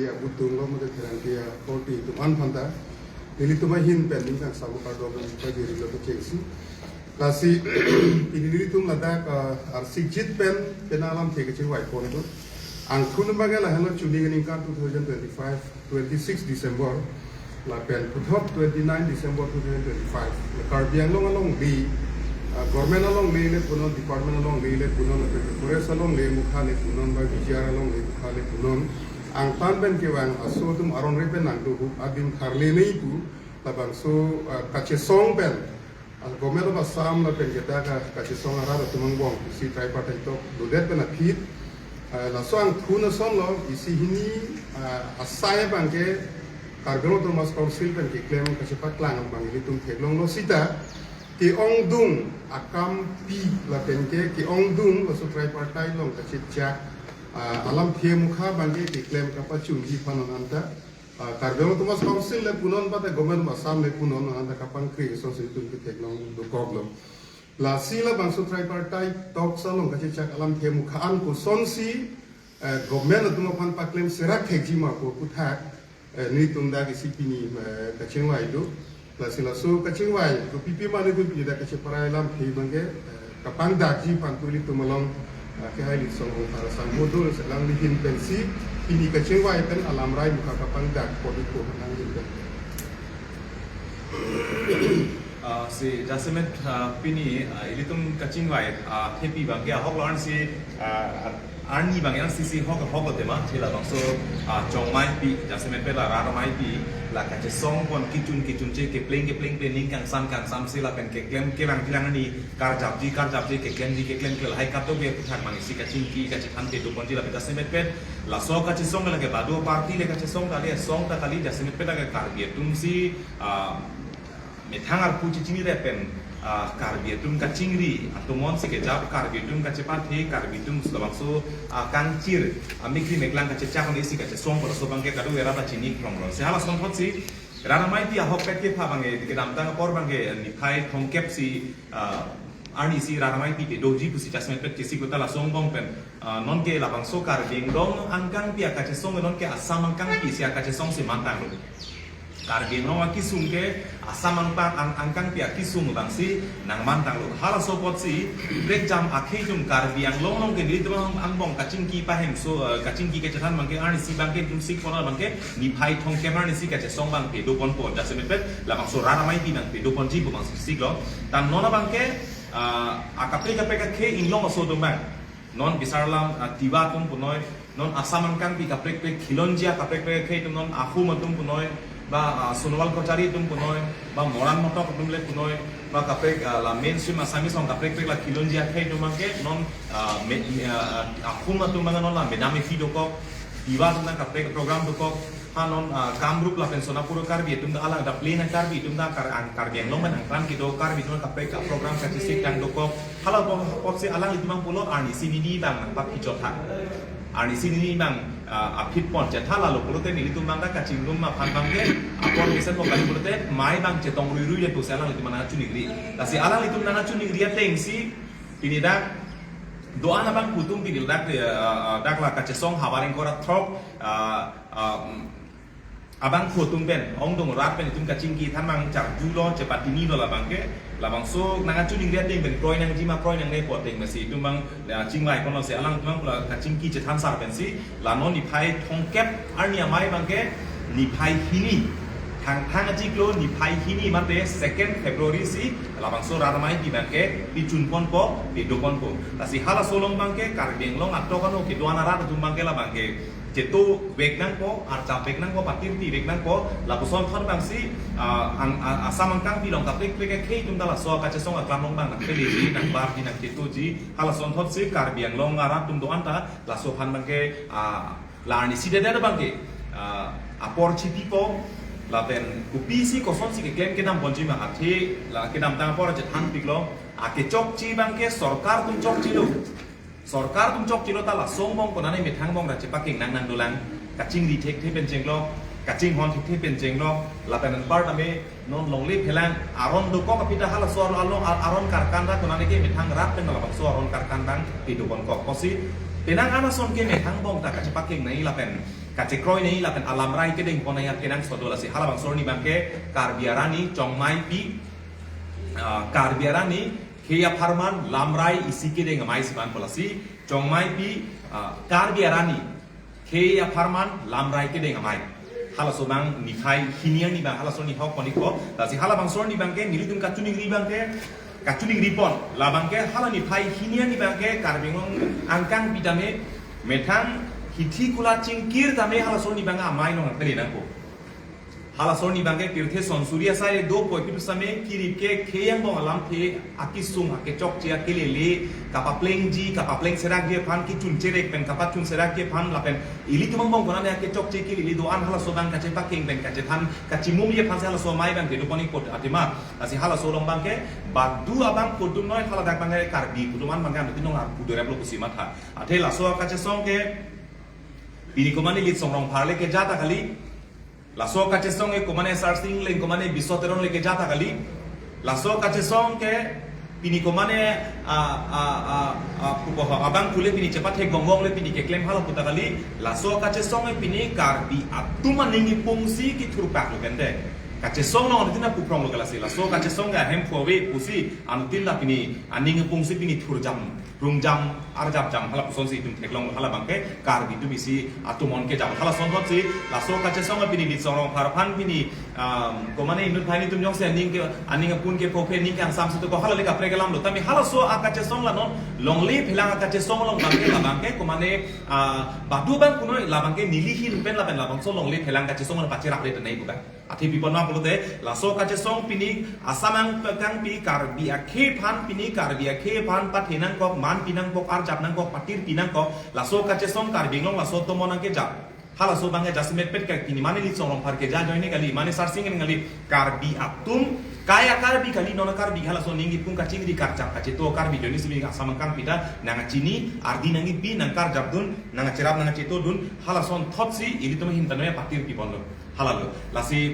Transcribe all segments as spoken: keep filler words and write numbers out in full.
abutung lo mate pherangke akorte atum an aphanta nelitum ahin pen ning kangsam kardom nangpajirlo kechengsi. Lasi pini nelitum ladak, ah, arsikjit pen pen alamthe kachingvai pon do. Angthun abang ke lahenlo chuni aningkan two thousand twenty-five, twenty-six December lapen puthot twenty-nine December two thousand twenty-five. Karbi Anglong alongle, ah, government alongle le punon, department alongle le punon, lapen forest alongle mukha le punon, ba V G R alongle mukha le punon. Angtan pen kevang aso atum aron re pen nangdohup adim tharle nai pu, labangso, ah, kachesong pen, ah, Government of Assam lapen kita ka, kachesong arat atum angbong isi tripartite talk dodet pen aphi, ah, laso angthun asonlo isi hini, ah, asai abang ke Karbi Anglong Autonomous Council pen keklem kachepaklang abang ilitum theklonglo sita, ke-ongdung akampi lapen ke ke-ongdung laso tripartite along kachechak, ah, alamthe mukha abang ke keklem kapachunji aphan non anta, ah, Karbi Anglong Autonomous Council le punon ba te Government of Assam le punon non anta kapangkri asonsi itum ketheklong dokoklo. Lasi labangso tripartite talks along kachechak alamthe mukha an kosonsi, eh, government atum aphan paklem serak thekji ma pu aputhak, eh, nelitum dak isi pini, eh, kachingvai do. Lasi laso kachingvai kopipi ma nelitum pini dak kacheparai alamthe abang ke, eh, kapangdakji aphan pu ilitum along, eh, kehai Litsong Rongphar asangho do, lasi alangli ahin pensi pini kachingvai pen alamrai mukha kapangdak pon ikpo alangli ahin pen. Ah, si jasemet, ah, pini, ah, ilitum kachingvai, ah, thepi abang ke ahok lo ansi, ah, arni abang yang sisi hok hok lo tema, thela bangso, ah, Chongmaipi, jasemet pen la Rat Amaipi, la kachesong pon kechun kechun che kepleng kepleng pen ning kangsam kangsam si lapen keklem kelang kelang ni karjapji karjapji keklemji keklem klel hai kato be puthak mang isi kachingki kachethan kedo ponji lapen jasemet pen laso kachesong lake badu party le kachesong kali, song ta kali, jasemet pen lake Karbi atum si, ah, methang arpu chechini re pen, ah, Karbi atum kachingri atomon si kejap, Karbi atum kachepathe, Karbi atum labangso, ah, kangchir, ah, mikri meklang kachechak isi kachesong pu laso abang ke kado era ta chini krong rong. Si halason thot si Rat Amaipi ahokpet kepha abang ke kedamtang apor abang ke niphai thomkep si, ah, arni si Rat Amaipi kedoji pusi jasemet pen chesik lo ta laso angbong pen, ah, non ke labangso Karbi Anglong angkangpi akachesong non ke Assam angkangpi si akachesong si mantanglo. Karbi Anglong akesung ke Assam angpang ang angkangpi akesung abang si nangmantanglo. Halaso apot si brekjam akhei atum Karbi Anglong along ke nelitum angbong kachingki pahemso, eh, kachingki kachethan abang ke arni si abang ke itum sik pon abang ke niphai thomkep arni si kachesong abang kedo ponpo, jasemet pen labangso Rat Amaipi abang kedo ponji pu abang si siklo. Tan non abang ke, ah, akaprek kaprek akhei inglong aso atum abang, non bisarlam, ah, Tiwa atum punoi, non Assam angkangpi kaprek kaprek Khilonjia kaprek kaprek akhei atum, non Ahum atum punoi, ba, ah, Sonowal Kachari atum punoi, ba Moran Motok atum le punoi, ba kaprek, ah, la mainstream Assamese along kaprek kaprek la Khilonjia akhei atum abang ke non, ah, me, me, ah, Ahum atum abang non la Madam Efi dokok, Tiwa atum abang kaprek program dokok, ha non, ah, Kamrup lapen Sonapur Karbi atum ta alang da plain Karbi atum ta Kar-, ang Karbi Anglong pen angkran kedo Karbi atum kaprek kaprogram kachesik tang dokok. Hala apot, apot si alanglitum abang pulo arni si nini abang nangpaphi chotha. Arni si nini abang, ah, aphi pon chetha, lalo pulote nelitum abang ta kachingrum aphan abang ke apor mesen mo kali pulote mai abang chetong ruirui le pusi alanglitum nangchiningri. Lasi alanglitum nangchiningri ateng si pini dak do-an abangphu atum pini dak, eh, eh, dak la kachesong havar ingkoi ra throk, ah, ah, mm, abangphu atum pen, ongdung rat pen itum kachingki than abang charjulo, chepatini lo labang ke, labangso nangchiningri ateng pen kroi nangji ma kroi nangne pu ateng pensi itum abang, eh, chingvai ponlo si alangtum abang la kachingki chethan sar pensi, la non niphai thomkep arni amei abang ke, niphai hini. Thangthang achiklo niphai hini mate second February si labangso Rat Amaipi abang ke pichun ponpo, pedo ponpo. Lasi halaso along abang ke Karbi Anglong atok ano kedo-an arat atum abang ke labang ke cheto vek nangpo, archap vek nangpo, patirti vek nangpo, lapuson thot abang si, ah, ang, ah, Assam angkangpi along kaprek kaprek akhei atum ta laso kachesong aklam along abang nangpeleji, nangbarji, nangchetoji, halason thot si Karbi Anglong arat atum do-an ta laso aphan abang ke, ah, la arni si dedet abang ke, ah, apor chipipo, lapen kopisi kosonsi keklem kedam ponji ma athe, la kedamtang apor chethan piklo, akechokche abang ke sorkar atum chokchelo. Sorkar atum chokchelo ta laso angbong konane methang angbong ra chepakeng nang nang dolang, kachingri thekthe pen chenglok, kachinghon thekthe pen chenglok, lapen anparta me non longle phelang aron dokok aphi ta halaso alo, alo, aron karkan ta konane ke methang rat pen labangso aron karkan abang pedo ponkok. Kosi Penang anason ke methang bong ta kachepakeng nangji lapen kachekroi nangji lapen alamrai kedeng pon nangji akenangsot do. Lasi halabangso arni abangke Karbi arani Chongmaipi, ah, Karbi arani khei apharman lamrai isi kedeng amei si vanpo. Lasi Chongmaipi, ah, Karbi arani khei apharman lamrai kedeng amei. Halaso abang niphai hini arni abang halaso arni hok pon-ikpo. Lasi halabangso arni abangke nelitum kachiningri abangke, kachiningri pon. Labangke hala niphai hini arni abangke Karbi Anglong angkang pi tame methang hithi kula chingkir tame halaso arni abang amei along nangpele nangpo. Halaso arni abangke pirthe sonsuri asai do poi pitu same kirip ke khei angbong alamthe akesung akechokche akelele kapaplengji kapapleng serakji aphan kechun cherek pen kapachun serakji aphan lapen ilitum angbong konane akechokche kelele do-an halaso abang kachepakeng pen kachethan kachimumji aphan si halaso amei abangke do pon-ikpo athema. Lasi halaso along abangke badu abang kudum noi haladak abangke Karbi kudum an abangke anuttin along arpu doreplo pusi matha. Athe laso akachesong ke pini komane Litsong Rongphar le keja ta kali. Laso kachesong ke komane Sarsing Engleng komane Biso Teron le keja ta kali. Laso kachesong ke pini komane, ah, ah, ah, ah, pupo ho, abang kule pini chepathek bongbong le pini keklem hala pu ta kali. Laso kachesong ke pini Karbi atum aning ipung si kethurpak lo kente. Kachesong along anuttin apuprong lo ke lasi. Laso kachesong ke ahem phuave pusi anuttin la pini aning ipung si pini thurjam, rungjam, arjapjam hala puson si itum theklong hala abangke Karbi atum isi atum on kejam. Hala asonthot si laso kachesong pini Litsong Rongphar aphan pini, um, komane inut phai nitum jongsi aning ke, aning apun ke phoke aning kangsam si to ko hala le kaprek alam lo. Tame halaso akachesong la non longle phelang akachesong along abangke labangke komane, ah, badu abang kunoi labangke neli ahin pen lapen labangso longle phelang kachesong along pacherap le tenei bukan. Athe pi pon ma pulote, laso kachesong pini Assam angkangpi Karbi akhei aphan pini Karbi akhei aphan pathe nangkok, man pi nangkok, arjap nangkok, patir pi nangkok, laso kachesong Karbi Anglong laso atum on nangkejap. Halaso abangke jasemet pet ka pini mane Litsong Rongphar keja ajoine kali, mane Sarsing Engleng kali, Karbi atum, kai a-Karbi kali, non a-Karbi halaso aning ipung kachingri karjap kacheto Karbi ajoine si pini Assam angkangpi ta nangkachini, ardi nangkipi, nangkarjapdun, nangkacherap nangkachetodun, hala asonthot si ilitum ahin tame patir pi ponlo. Hala lo. Lasi,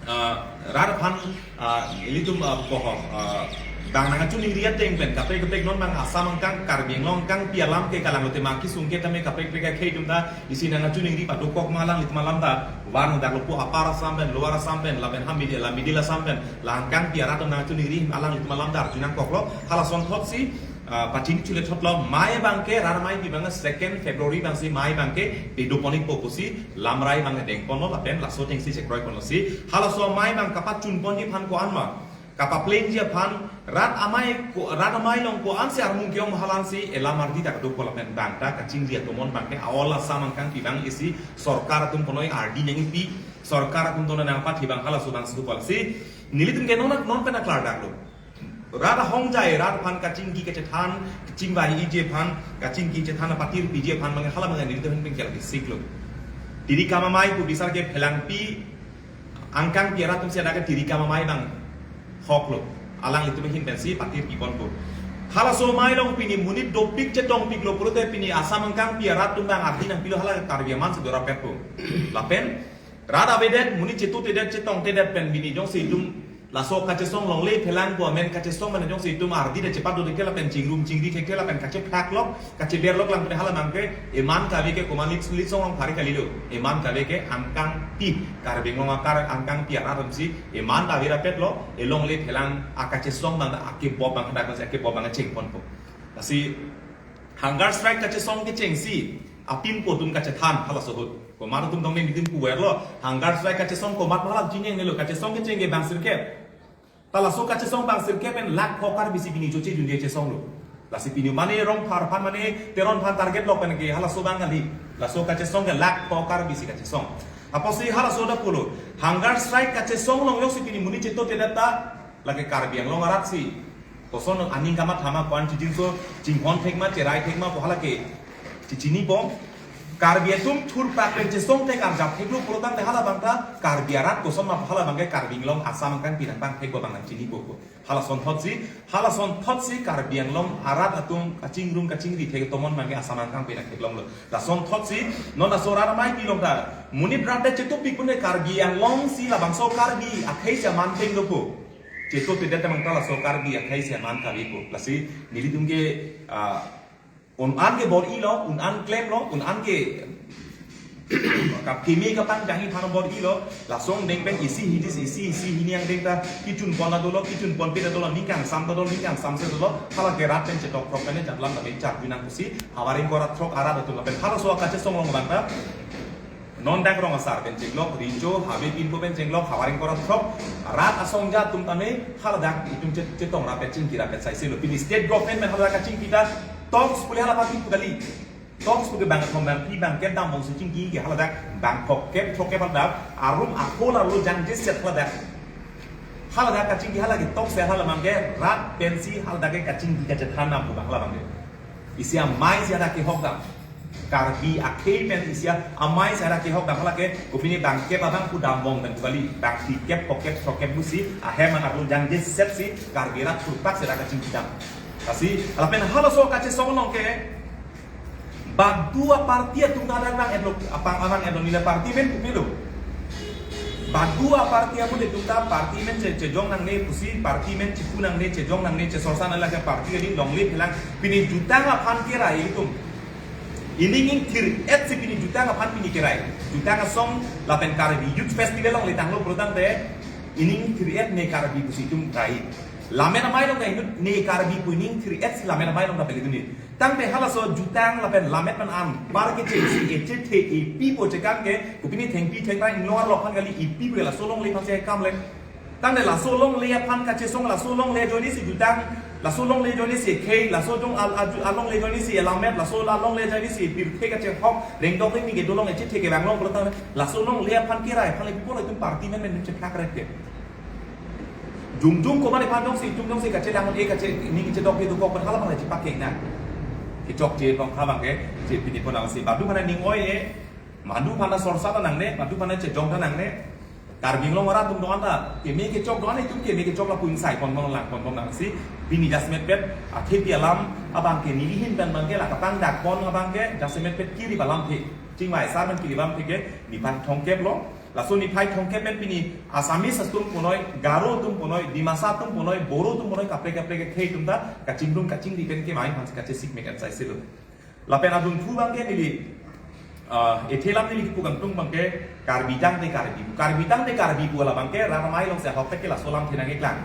ah, rat aphan, ah, ilitum, ah, boho, ah, bang nangkachiningri ateng pen kaprek kaprek non abang Assam angkang Karbi Anglong angkangpi alam ke kalang lote ma kesung ke tame kaprek kaprek akhei atum ta isi nangkachiningri padokok ma alanglitum alam ta. Van dak lo pu Upper Assam pen, Lower Assam pen, lapen ha middle, la middle Assam pen, la angkangpi arat atum nangkachiningri alanglitum alam ta arju nangkoklo. Hala asonthot si, ah, pachini chule thotlo, amei abangke rat ameipi abang second February abang si amei abangke pedo pon-ikpo pusi lamrai abang deng ponlo lapen laso ateng si chekroi ponlo si halaso amei abang kapachun ponji aphan ko-an ma, kapaplengji aphan rat amei ko, rat amei along ko-an si armung ke-ong halan si elam ardi ta kadokok lapen bang ta kachingri atum on abangke a-ol Assam angkangpi abang isi sorkar atum punoi ardi nangkipi, sorkar atum tona nangpathi abang halaso abang si dokok lasi nelitum ke non non pen aklardaklo. Rat ahongjai, rat aphan kachingki kachethan, kachingvai-iji aphan, kachingki chethan apatir piji aphan abang hala abang nelitum ahin pen kela bisik lo. Tiri kam amei pu bisar ke phelangpi angkangpi arat atum si adak ke tiri kam amei abang hok lo. Alanglitum ahin pen si patir pi ponpo. Halaso amei along pini monit dopik chetongpiklo pulote pini Assam angkangpi arat atum abang ardi nangpilo hala Karbi aman si dorapetpo. Lapen rat avedet, monit chetongtedet, chetongtedet pen pini jongsi itum laso kachesong longle phelang pu amen kachesong amen jongsi itum ardi ta chepadodeke lapen chingrum chingri thekthe lapen kachephaklok, kacheberlok lang pute hala abangke eman kave ke komat Lit, Litsong Rongphar kalilo. Eman kave ke angkangpi, Karbi Anglong akar angkangpi arat atum si eman kave rapetlo, elongle phelang akachesong abang ta akebop abang hadak si akebop abang cheng ponpo. Lasi hunger strike kachesong kechengsi apin po atum kachethan halaso ahut. Komat atum tong nelitum puverlo, hunger strike kachesong komat ma hala chiningnelo, kachesong kecheng ke bang sirkep. Ta laso kachesong bang sirkep pen lakh pho Karbi si pini choche junje chesong lo. Lasi pini mane Rongphar aphan mane Teron aphan target lok pen ke halaso abang kali. Laso kachesong ke lakh pho Karbi si kachesong. Apotsi halaso ta pulo, hunger strike kachesong along jongsi pini monit chetongtedet ta lake Karbi Anglong arat si koson aning kamatha ma ko-an chijinso chinghon thek ma cherai thek ma pu hala ke chichinipo. Karbi atum thurpak pen chesong thek arjap theklo pulotangte hala abang ta Karbi arat koson ma pu hala abangke Karbi Anglong Assam angkangpi nangpangthekpo abang nangchinipo. Hala asonthot si, hala asonthot si Karbi Anglong arat atum kachingrum kachingri thek atum on abangke Assam angkangpi nangtheklonglo. Lasonthot si non laso rat ameipi along ta monit rat ta chetongpik pune Karbi Anglong si labangso Karbi akhei si aman peng dopo. Chetongtedet abang ta laso Karbi akhei si aman kavepo. Lasi nelitum ke, ah, Un-an ke bor-ilo, un-an klemlo, un-an ke kap kimi kapang janghi thano bor-ilo, laso angdeng pen isi hini isi isi hini angdeng ta kechunpon ta dolo, kechunponpe ta dolo, ning kangsam ta dolo, ning kangsam se dolo, hala ke rat pen chetok throk pen jatlam ta me chak binang pusi, havar ingkoi ra throk arat atum lapen halaso akachesong along abang ta, non dak rong asar pen chenglok, Rincho, Habe Pinpo pen chenglok, havar ingkoi ra throk, rat asong ja atum tame, haladak itum chet-, chetong rapet chingki rapet saisilo. Pini state government pen haladak kachingki ta, talks pule hala party pu kali. Talks pu ke bang thom bang phli bang kep dambom si chingki ke haladak, bang throkkep, throkkep haladak, arum ahol arlo jangjeset haladak. Haladak kachingki hala ke talks ya hala abang ke, rat pensi haladak ke kachingki kachethan nam pu bang hala abang ke. Isi amei si hala ke hokdam. Karbi akhei pen isi amei si hala ke hokdam hala ke kopine bang kep abang pu dambom pen pu kali. Bang phlikep, phokep, throkkep pusi ahem an arlo jangjeset si Karbi rat thurpak si hala kachingki dam. Lasi, lapen halaso kachesong along ke, badu aparty atum ta adang abang edlo, apang abang edlo nila party amen kopilo. Badu aparty amonit atum ta party amen che, chejong nangne pusi, party amen chepu nangne, chejong nangne, chesorsa nangne lake party ading longle phelang pini jutang aphan kerai atum. Ining ingthir-et si pini jutang aphan pini kerai. Jutang asong lapen Karbi Youth Festival along letanglo pulotangte ining ingthir-et ne Karbi pusi itum rai. Lamen amei along ta inut ne Karbi pu ining ingthir-et si lamen amei along ta peli duni. Tangte halaso jutang lapen lammet pen anpar kechengsi kechethe ipi po chekam ke, kopine thengpi thengrang inglong arlo aphan kali, ipi po laso longle aphan si kam le. Tangte laso longle aphan kachesong, laso longle ajoine si jutang, laso longle ajoine si khei, laso jong al-, aju-, alongle ajoine si lammet, laso la longle ajoine si pirthe kachehok, rengdok rengni kedo along echethe kevang long pulotang, laso longle aphan kerai aphan le pi po itum party amen amen chethak rek ke. Jongjong komane aphan jongsi itum jongsi kachelang e kache ning kechedok ke dokok pen hala abang le chepakeng nang. Kechokche tong kha abang ke, che pini pon nangsi. Badu aphan ning oi e, madu aphan sorsa ta nangne, madu aphan chejong ta nangne. Karbi Anglong arat atum do-an ta, keme kechok do-an itum keme kechok lapu ingsai ponbom lang ponbom nangsi. Pini jasemet pet, athepi alam, abang ke neli ahin pen abang ke, la kapangdak pon abang ke, jasemet pet kiri alamthe. Chingvai asar pen kiri alamthe ke, niphai thomkep lo. Laso niphai thomkep pen pini Assamese atum punoi, Garo atum punoi, Dimasa atum punoi, Boro atum punoi, kaprek kaprek akhei atum ta, kachingrum kachingri pen kemai aphan si kachesik mek ansaisilo. Lapen adungthu abang ke neli, ah, ethe alam neli kipu kangtung abang ke, Karbi tangte Karbi pu. Karbi tangte Karbi pu hala abang ke, rat amei along si ahok tek ke laso alamthe nangkeklang.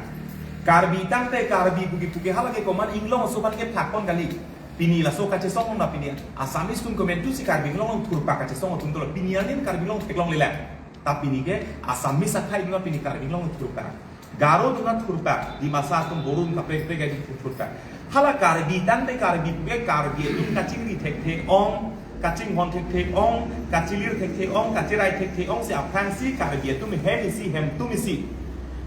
Karbi tangte Karbi pu kipu ke hala ke komat inglong aso aphan kethak pon kali. Pini laso kachesong na pini Assamese atum komantu si Karbi Anglong thurpak kachesong atum dolo, pini anin Karbi Anglong theklonglelang. Ta pini ke Assamese akhei atum pini Karbi Anglong thurpak. Garo atum thurpak, Dimasa atum, Boro atum kaprek kaprek atum thurpak. Hala Karbi tangte Karbi pu ke Karbi atum kachingri thekthe ong, kachinghon thekthe ong, kachilir thekthe ong, kacherai thekthe ong si aphrangsi Karbi atum hem isi hem atum isi.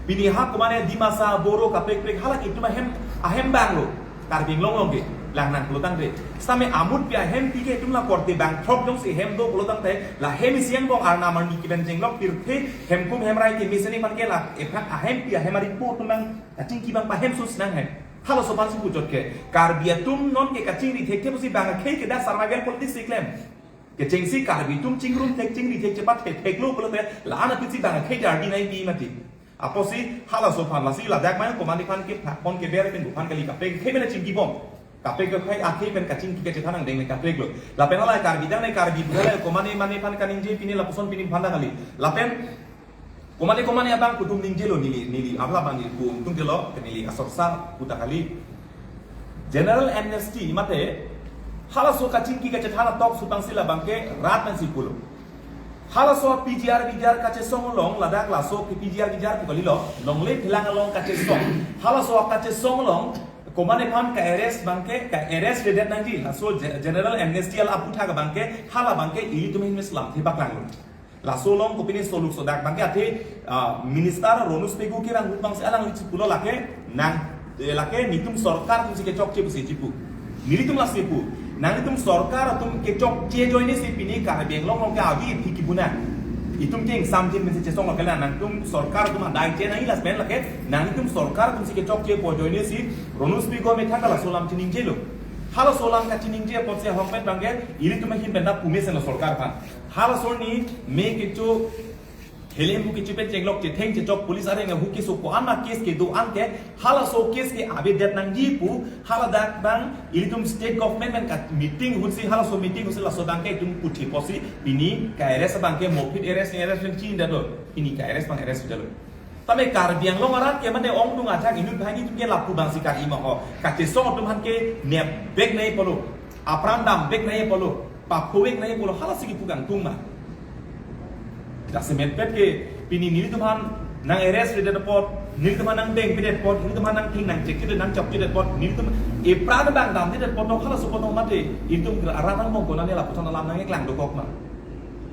Pini ha komane Dimasa, Boro kaprek kaprek hala ke itum ahem, ahem abang lo. Karbi Anglong along ke, lang nang pulotangte. Sitame amutpi ahempi ke itum la korte bang throk jongsi hem do pulotangte, la hem isi angbong arnam arni kiben jenglok pirthe, hemkum hemrai kemesen aphan ke la, ephan ahempi ahem aripo atum abang, kachingki abang pahem sus nang hem. Halaso aphan si puchot ke, Karbi atum non ke kachingri thekthe pusi bang akhei ke dak survival politics si klem. Kechengsi Karbi atum chingrum thek chingri thek chepat thek theklo pulote, la-an aphi si bang akhei ardi nai pi mati. Apotsi halaso aphan lasi ladak mane komane aphan kephak pon keber pen bu aphan kali kaprek akhei mane chingkibom. Kaprek akhei akhei pen kachingki kachethan angdeng le kaprek lo. Lapen hala Karbi tangte Karbi pu hala komane mane aphan kaningje pini lapuson pini aphan ta kali. Lapen komane komane abang pu atum ningjelo neli, neli apla abang neli pu atum jelo, neli asorsa pu ta kali. General amnesty mate halaso kachingki kachethan atalk supang si labang ke rat pensi pulo. Halaso P G R V G R kachesong along ladak laso P G R V G R pu kalilo, longle phelang along kachesong. Halaso kachesong along komane aphan ka-arrest abang ke, ka-arrest redet nangji, laso ge-, general amnesty hala aputhak abang ke, hala abang ke ilitum ahin mes lamthe paklanglo. Laso along kopine soluk sodak abang ke athe, ah, Minister Ronus Pegu kevang ahut abang si alangli chipulo lake nang, eh, lake netum sorkar atum si kechokche pusi chipu. Nelitum lasi pu. Nanglitum sorkar atum kechokche ajoine si pini Karbi Anglong along ke avi aphi kibu nang. Itum ke ingsamjin mesi chesong lake la nangtum sorkar atum adai che nang ilas pen lake nanglitum sorkar atum si kechokche pu ajoine si Ronus Pegu amethang ke laso alam chiningjelo. Halaso alam kachiningje apotsi ahokpet abang ke ilitum ahin pen ta pu mesenlo sorkar aphan. Halaso arni me kecho Helem pu kechepen chenglok, chetheng chechok, police areng ahu keso ko-an a case kedo-an ke, halaso case ke avedet nangji pu, haladak abang ilitum state government pen ka meeting hunsi, halaso meeting hunsi laso abang ke itum puthi posi, pini ka arrest abang ke mopit arrest, arrest pen chinda do, pini ka arrest abang arrest dalo. Tame Karbi Anglong arat ke mane ongdung ajak inut banghini atum ke lapu abangsi kar-i ma ho. Kachesong atum aphan ke nepbek nangji pulo, apran dambek nangji pulo, paphovek nangji pulo, halasi kipu kangtung ma. Jasemet pet ke pini nelitum aphan nang arrest redet apot, nelitum aphan nang dengpedet apot, nelitum aphan nang thing nang chekchedet, nang chokchedet apot, nelitum epran abang damdedet apot, no halaso apot no mate, ilitum arat angbong konane lapuson alam nangkeklang dokok ma.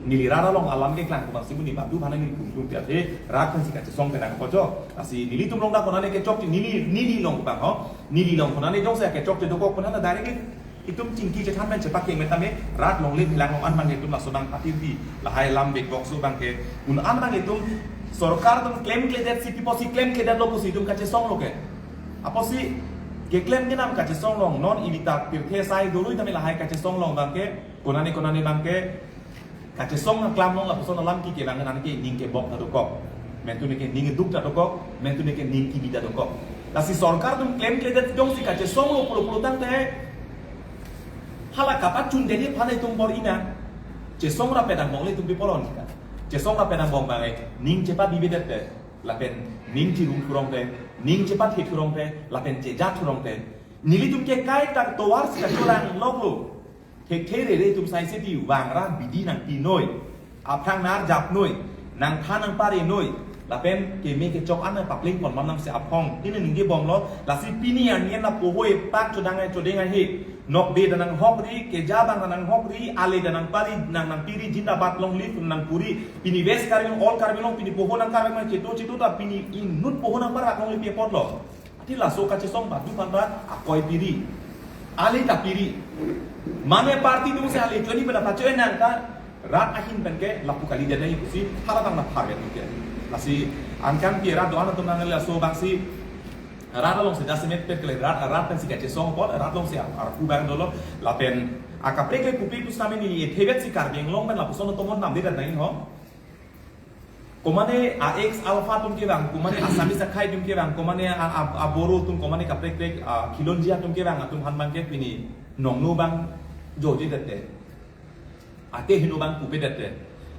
Neli rat along alam keklang ko abangsi pini badu aphan neli kungtung pi athe rat aphansi kachesong penang kojo. Lasi nelitum along dak konane kechok, neli, neli along abang ho. Neli along konane jongsi kechokche dokok penang na directly itum chingki chethan pen chepak keng metame rat longle phelang along an abang itum laso abang patirdi. Lahai alam bek bokso abang ke un an abang itum sorkar atum klemkledet si pi pusi klemkledetlo pusi itum kachesonglo ke. Apotsi keklem kenam kachesong along non ilita pirthe sai dolui tame lahai kachesong along abang ke konane konane abang ke kachesong aklam along lapuson alam kike abang nang ke ning kebok ta dokok. Mentune ke ning duk ta dokok, mentune ke ning kibi ta dokok. Lasi sorkar atum klemkledet jongsi kachesonglo pulo pulo tangte hala kapachundet aphan itum bor-i nang. Chesong rap pen angbong le itum pi polon ka. Chesong rap pen angbong abang ning chepabibedet te, lapen ning chirung thurong te, ning chepathe thurong te, lapen cheja thurong te. Nelitum ke kaita tovar si kacholang loklo. Thekthe rere atum saise di vangra bidi nangpi noi. Aphrang nar jap noi. Nangthan nangpare noi. Lapen keme kechok an nangpapleng pon ma nangsi aphong. Pini ningje bomlo. Lasi pini arni lapu hoi pak chodang ai chodeng ai he. Nokbe ta nanghokri, keja abang ta nanghokri, ale ta nangpari, nang nangpiri, jindabad long live nangpuri. Pini West Karbi Anglong, all Karbi Anglong, pini poho nang Karbi Anglong cheto cheto ta pini inut poho nangparak longle pi apotlo. Athe laso kachesong badu aphan ta akoi piri. Ale ta piri. Mane party atumsi ale choni pen ta pachoi nang ta rat ahin pen ke lapu kalidet nangji pusi hala abang ta pharvet ke. Lasi angkang pi rat do-an atum nang laso abangsi rat alongsi jasemet pet kele rat, rat pensi kachesong apot, rat alongsi ar, arpu abang dolo, lapen akaprek ke kopi pusitame neli ethevet si Karbi Anglong pen lapuson tomon namdedet nangji ho. Komane a ex Alpha atum kevang, komane Assamese akhei atum kevang, komane a, a, a Boro atum, komane kaprek prek, a, Khilonjia atum kevang, atum aphan abang ke pini nongno abang jojedet te. Ake heno abang pupedet te.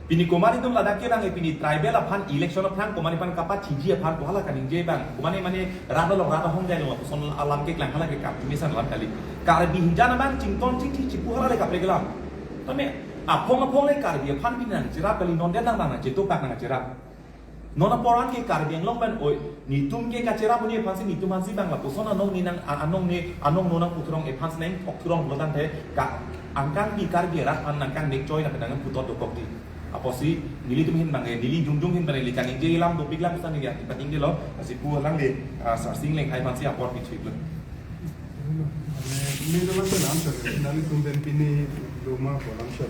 Pini komane atum ladak kevang, e pini tribal aphan election aphrang komane aphan kapathiji aphan ko hala kaningje abang. Komane mane rat along rat ahong dai along lapuson alam keklang hala ke Karbi mesan alam kali. Karbi hinjan abang chington chingthi chipu hala le kaprek alam. Tame aphong aphong le Karbi aphan pini nangcherap kali, non den nang nangchetopak nangcherap. Non apor an ke Karbi Anglong pen oi, netum ke kacherap un-e aphansi netum aphansi abang lapuson anong ne nang, a, anong ne, anong no nangpu thurong aphansi nangthok thurong pulo tangte ka angkang pi Karbi arat aphan nangkangnek choi na penang putot dokok di. Apotsi nelitum ahin abang, eh, neli jongjong ahin abang neli kaningje alam dopik lang sa neli ati pating delo, lasi pu alang de, ah, Sarsing Lenghai aphansi apor pichik lo. Neli teman teman sir, nelitum pen pini loma kolam sir.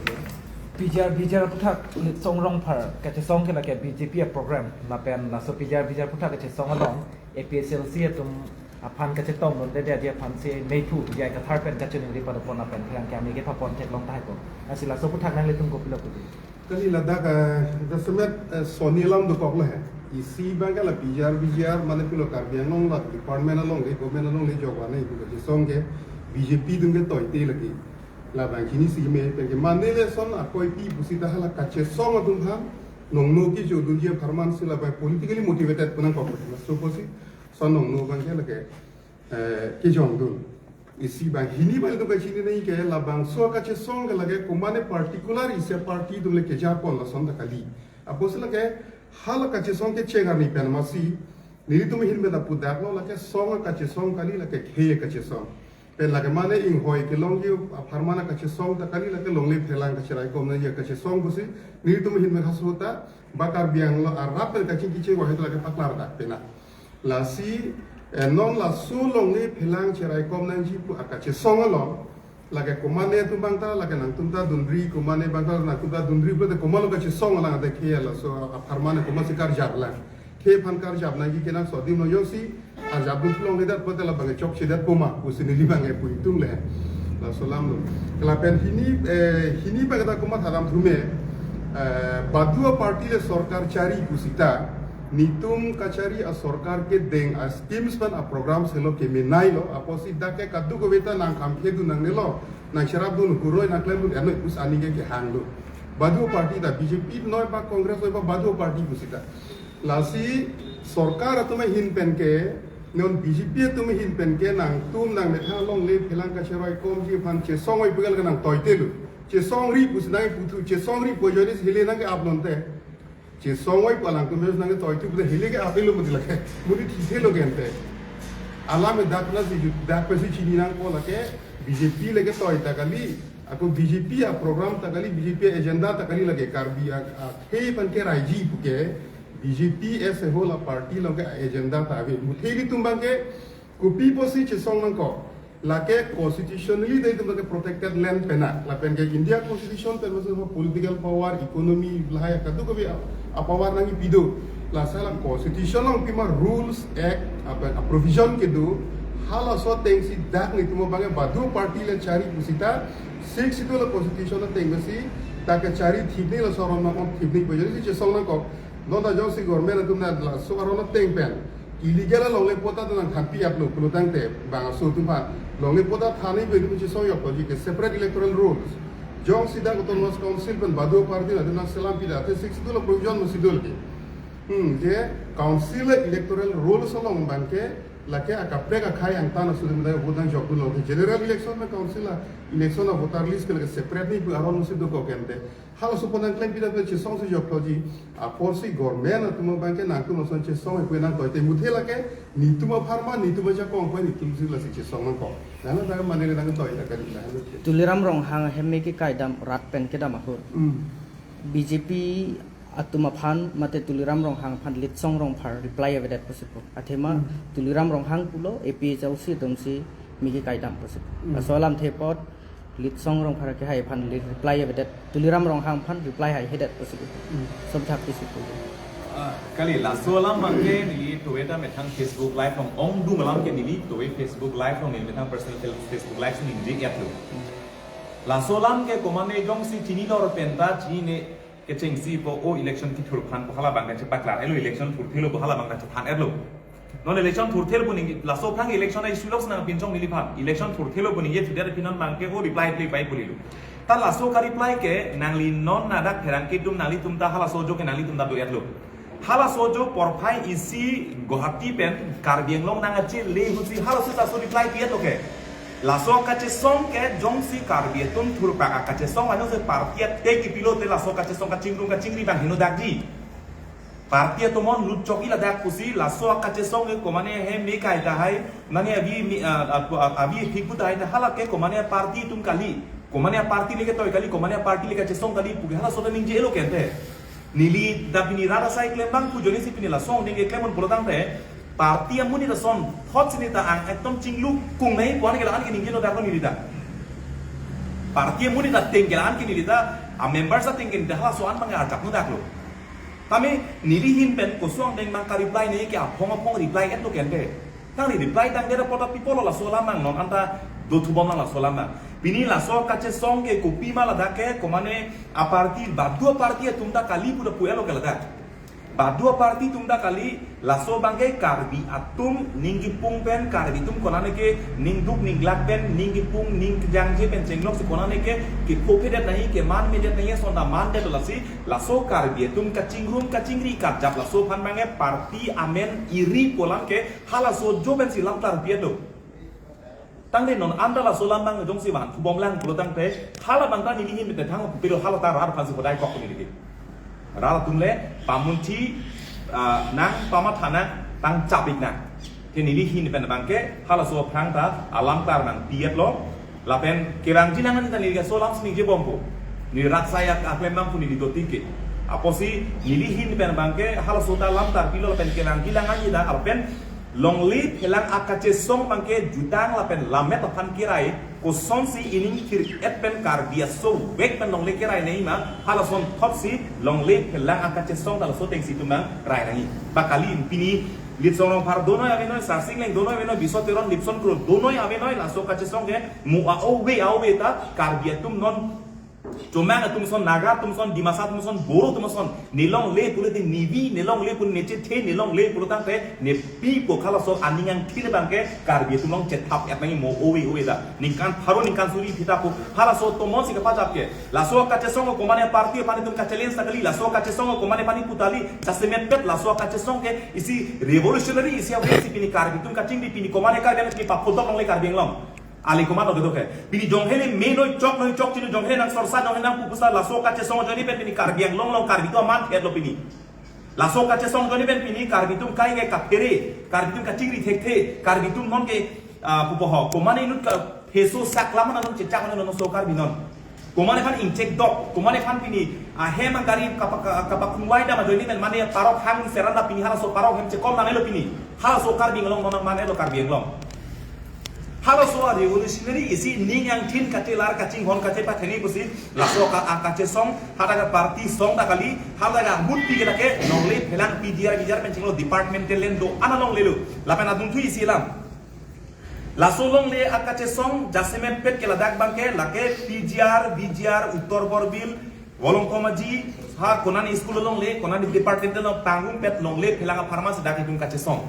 P G R, P G R aphuthak Songrong Phar kachesong ke lake B J P a program lapen laso P G R, P G R aphuthak kachesong along A P H L C atum aphan kachetong non dede adi aphansi Meiphu Vijay Kathar pen kachiningri padopon lapen pherangke amei kepapon theklong tahai ko. Lasi laso aphuthak nanglitum kopilo pudi? Kali ladak, eh, jasemet, eh, soni alam dokok lo he. Isi abang ke la P G R, P G R mane pilo Karbi Anglong la department along le, government along le jok vane ipu kachesong ke B J P atum ke toite lagi. Labang chinisi me pen ke mane le son akoipi pusita hala kachesong atum aphan nongno kejodunji apharman si labang politically motivated pu nangkok. Laso pusi son nongno abang ke lake, eh, kejongdun. Isi abang hini abang itum kachini nangji ke labangso kachesong ke lake komane particular isi party atum le keja pon lason ta kali. Apotsi lake hala kachesong ke cheng arni pen masi nelitum ahin pen ta pudaklo lake song kachesong kali, lake khei kachesong. Pen lake mane inghoi kelongji apharman kachesong ta kali, lake longle phelang kacheraikom nangji kachesong pusi nelitum ahin pen hasuta ba Karbi Anglong arat pen kachingki chingvai ta lake paklar dak pena. Lasi, eh, non laso longle phelang cheraikom nangji pu akachesong along lake komane atum abang ta, lake nangtum ta dunri, komane abang ta nangtum ta dunri pulote komatlo kachesong alang ate khei laso apharman komatsi karjap lang. Khei aphan karjap nangji ke nang sodim lo jongsi arjapdun thulongledet pulote labang chokchedet poma pusi neli abang pu itum le. Laso alam lo. Lapen hini, eh, hini abang ta komat haram thume. Eh, baduo party le sorkar chari pusita, netum kachari asorkar kedeng a-schemes pen a-programs helo kemenailo, apotsi dak ke kadokave ta nangkam kedun nangnelo, nangcherapdun huroi nangklemdun enoi pusi aning ke kehanglo. Baduo party ta B J P noi ba Congress noi ba baduo party pusita. Lasi sorkar atum ahin pen ke, non B J P atum ahin pen ke nangtum nangmethang longle phelang kacheroi komji aphan chesong oi pu ke nangtoitelo. Chesongri pusi nangputhu, chesongri pu ajoine si hile nangke-ap lonte. Chesong oi pu alangtum nangtoithu pute hile ke-aplo mati lake. Monit thithelo ke ante. Alam dak na si ju-, dak pensi chini nangpo lake B J P le ketoi ta kali. Ako B J P a-program ta kali, B J P agenda ta kali lake Karbi a, akhei pen keraiji pu ke B J P as a whole a-party along ke agenda ta ave. Muthe ilitum abang ke kopi pusi chesong nangkok. Lake constitutionally ta itum ke protected land pena. Lapen ke India Constitution pen masuk political power, economy, lahai kadokave a-, a-power nangkipi do. Lasi la constitution along pima rules, act, apa, a-provision kedo. Halaso atengsi dak netum abang ke baduo party le chari pusita, Sixth Schedule constitution ateng masi, dak kachari thipni laso aron nang-ong thipni pu ajoine si chesong nangkok. Non ta jongsi government atum na laso aron ateng pen illegal alongle patta ta nangthanpi-aplo pulo tangte bang aso atum aphan longle patta thanji pu itum chesong yok toji ke separate electoral rules. Jongsi dak Autonomous Council pen baduo party na nangselam pida te Sixth Schedule provision masi dolo ke. Hmm, je council electoral rules along abang ke lake akaprek akhei angtan aso atum ta vote nangjokdunlo ke general election pen council a-election a-voter list ke lake separate ni pu aron masi dokok ke ante. Halaso aphan nangklem pida pen chesong si joklo ji. Apotsi government atum abang ke nangtum ason chesong oi pu nangtoite muthe lake netum apharman, netum ajakong pen netum si lasi chesong nangkok. Nang nang mane nangtoite kali nang. Tuliram Ronghang ahem me kekaidam rat pen kedam ahut. Hmm. B J P atum aphan mate Tuliram Ronghang aphan Litsong Rongphar reply avedet pusi pu. Athema Hmm. Tuliram Ronghang pulo A P H L C atum si me kekaidam pusi pu. Hmm. Laso alamthe apot Litsong Rongphar kehai aphan li-, reply avedet, Tuliram Ronghang aphan reply haihedet pusi pu. Hmm. Sob thak pusi pu. Ah, kali laso alam abang ke neli tove ta methang Facebook Live along ongdung alam ke neli tove Facebook Live along neli methang personal fel-, Facebook Live si ningje-etlo. Laso alam ke komane jongsi chinilo pen ta chinine kechengsi pu o election kethur aphan pu hala abang ta chepaklar-etlo, election thurthelo pu hala abang ta chethan-etlo. Non election thurthelo pu ningje, laso aphrang election a-issue lok si nangpinchong neliphan. Election thurthelo pu ningje thudet aphi non abang ke o reply ple pai pulilo. Ta laso ka-reply ke nangli non ladak pherangke atum nanglitum ta halaso ajo ke nanglitum ta do-etlo. Halaso ajo porphai isi Guwahati pen Karbi Anglong nangkachele ahutsi halaso ta laso reply pi-etlo ke. Laso kachesong ke jongsi Karbi atum thurpak akachesong ajongsi party ateng kipilote laso kachesong kachingrum kachingri abang heno dakji. Party atum non lutchok-i ladak pusi laso akachesong ke komane he me kai tahai, mane avi me, ah, ah, ah, avi thik pu tahai ta hala ke komane party atum kali, komane party le ketoi kali, komane party le kachesong kali pu ke halaso ta ningje-etlo ke ante. Neli ta pini rat asai klem abang pu ajoine si pini laso aning keklem un pulo tangte, party amonit ason thot si neta ang ekdom chinglu kung nai pu an ke la-an ke ningje-etlo dak neli ta. Party amonit ateng ke la-an ke neli ta, a-members ateng ke neli ta halaso an abang arjap nu daklo. Tame neli ahin pen koson deng abang ka-reply nangji ke aphong aphong reply-etlo ke ante. Tangte reply tangdet apot ta pi pulo laso alam abang non anta dothubom lang laso alam abang. Pini laso kachesong ke kopima ladak ke komane a-party, baduo party atum ta kali pu ta pu-etlo ke ladak. Baduo party atum ta kali, laso abang ke Karbi atum ning kipung pen, Karbi atum konane ke ning duk ning glak pen, ning kipung ning kejangje pen chenglok si konane ke kephopedet nangji, keman medet nangji ason ta mandetlo lasi, laso Karbi atum kachingrum kachingri karjap laso aphan abang ke party amen iri pu alam ke halaso ajo pensi lamklar pi-etlo. Tangte non anta laso alam abang jongsi vanthubom lang pulo tangte, hala abang ta neli ahin mete thang pupilo hala ta rat aphansi hodai kok neli ke. Rat atum le pamunthi, ah, nang pamatha nang tang chapik nang. Te neli ahin pen abang ke halaso aphrang ta alamklar nangpi-etlo. Lapen kevangji lang an ta neli ke laso alam si ningjebompo. Neli rat asai aklem abang pu neli dotik ke. Apotsi neli ahin pen abang ke halaso ta alamklar pilo lapen kevangji lang an ta lapen longle phelang akachesong abang ke jutang lapen lammet aphan kerai, kosonsi ining thir-et pen Karbi aso vek pen longle kerai nangji ma, halason thotsi longle phelang akachesong ta laso atengsi itum abang rai nangji. Ba kali pini Litsong Rongphar donoi avenoi, Sarsing Leng donoi avenoi, Biso Teron, Lipson Kro donoi avenoi, laso kachesong ke mo a-ove a-ove ta Karbi atum non Chomang atum ason, Naga atum ason, Dimasa atum ason, Boro atum ason, ne longle pulote nevi, ne longle pulote nechethe, ne longle pulotangte nepi po halaso aning angthin abangke Karbi atum along chethap et nangji mo ove ove ta. Ningkan pharo ningkan suri phita po halaso tomon si kapajap ke. Laso kachesong komane party aphan itum kachallenge ta kali, laso kachesong komane aphan ipu ta kali, jasemet pet laso kachesong ke isi revolutionary isi ave si pini Karbi atum kachingri, pini komane Karbi atum pini paphodok longle Karbi Anglong. Ali komat lo kedo ke. Pini jonghele me noi chok noi chok chini jonghele nangsorsa jonghele nangpupusa laso kachesong ajoine pen pini Karbi Anglong along Karbi atum aman thet lo pini. Laso kachesong ajoine pen pini Karbi atum kai ke kaphere, Karbi atum kachingri thekthe, Karbi atum non ke, ah, pupo ho. Komane inut ka pheso sak lam anon chechak anon so Karbi non. Komane aphan ingchek dok, komane aphan pini, ah, hem agari kapa-, ka-, kapakhungvai dam ajoine pen mane parok hang seran ta pini halaso parok hem chekom nanglo pini. Halaso Karbi Anglong non mane lo Karbi Anglong. Halaso a revolutionary isi ning angthin kachelar kachinghon kachepatheni pusi laso ka, a kachesong hadak a party song ta kali, hadak a mut pi ke lake longle phelang P G R V G R pen chinglo departmental land do-an along lelo. Lapen adungthu isi lam. Laso longle a kachesong jasemet pet ke ladak abangke lake P G R V G R Uttor Borbil, Volongkom Aji, ha konani school longle, konani department along pangrum pet longle phelang a pharmacy dak itum kachesong.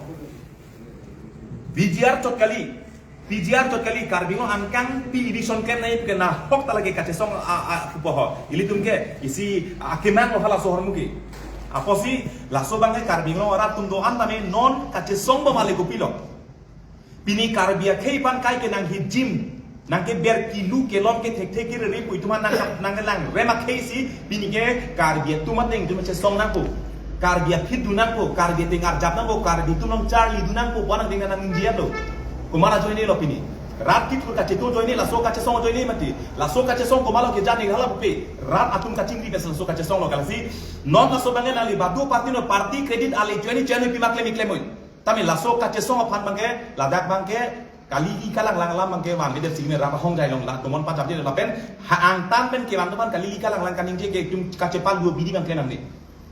V G R chot kali, P G R chot kali, Karbi Anglong angkang pi edition ken nai ke nahok ta lake kachesong a, a, pupo ho. Ilitum ke isi akemang lo halaso ahormu ke. Apotsi laso abangke Karbi Anglong arat atum do-an tame non kachesong bomale kopilo. Pini Karbi akhei aphan kai ke nanghijim, nangkeber kilu kelom kethekthe kerere pu itum aphan nang nangkelang rem akhei si pini ke Karbi atum ateng itum chesong nangpo. Karbi aphit dun nangpo, Karbi ateng arjap nangpo, Karbi atum along charli dun nangpo, bonang ding nang ningje lo. Komat ajoine lo pini. Rat kithur kachetu ajoine, laso kachesong ajoine mati. Laso kachesong komat lo kejan ni hala pupe. Rat atum kachingri bes laso kachesong lo kalasi. Non laso abangke nangli badu party no party credit ale ajoine ajoine pima klem klem oi. Tame laso kachesong aphan abangke, ladak abangke, kali ikalang lang alam abangke van bidep singme rap ahongjai along la tomon pachap je lapen ha angtan pen kevan toman kali ikalang lang kaningje ke itum kachepal duo bidi abangke namne.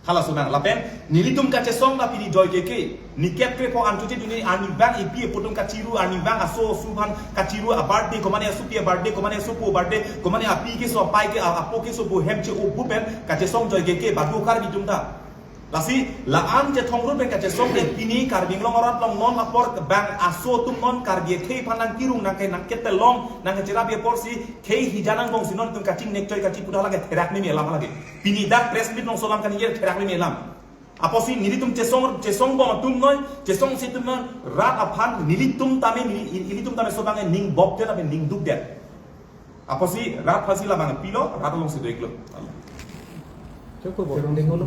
Halaso abang lapen nelitum kachesong ta pini joi ke ke. Ni kep krepo anchot je duni arnivang ipi ipo atum kachiru, arnivang aso asu aphan kachiru, a birthday komane asopi a birthday, komane asopo birthday, komane api keso apai ke a- apo keso bohem che-o pu pen kachesong joi ke ke badu Karbi atum ta. Lasi la-an chethong rut pen kachesong ke pini Karbi Anglong arat along non apor bang aso atum non Karbi akhei aphan nangkerung nangke nangketelong nangkecherap apor si khei hija nangbong si non atum kachingnek choi kachipu dak lake therak ni me alam lake. Pini dak press meet along so alam kaningje therak ni me alam. Apotsi nelitum chesong chesong bom atum noi, chesong si atum noi, rat aphan nelitum tame neli- nelitum tame so abang ning bok det abe ning duk det. Apotsi rat aphansi labang pilo, rat alongsi do-iklo. Cukup, Bung.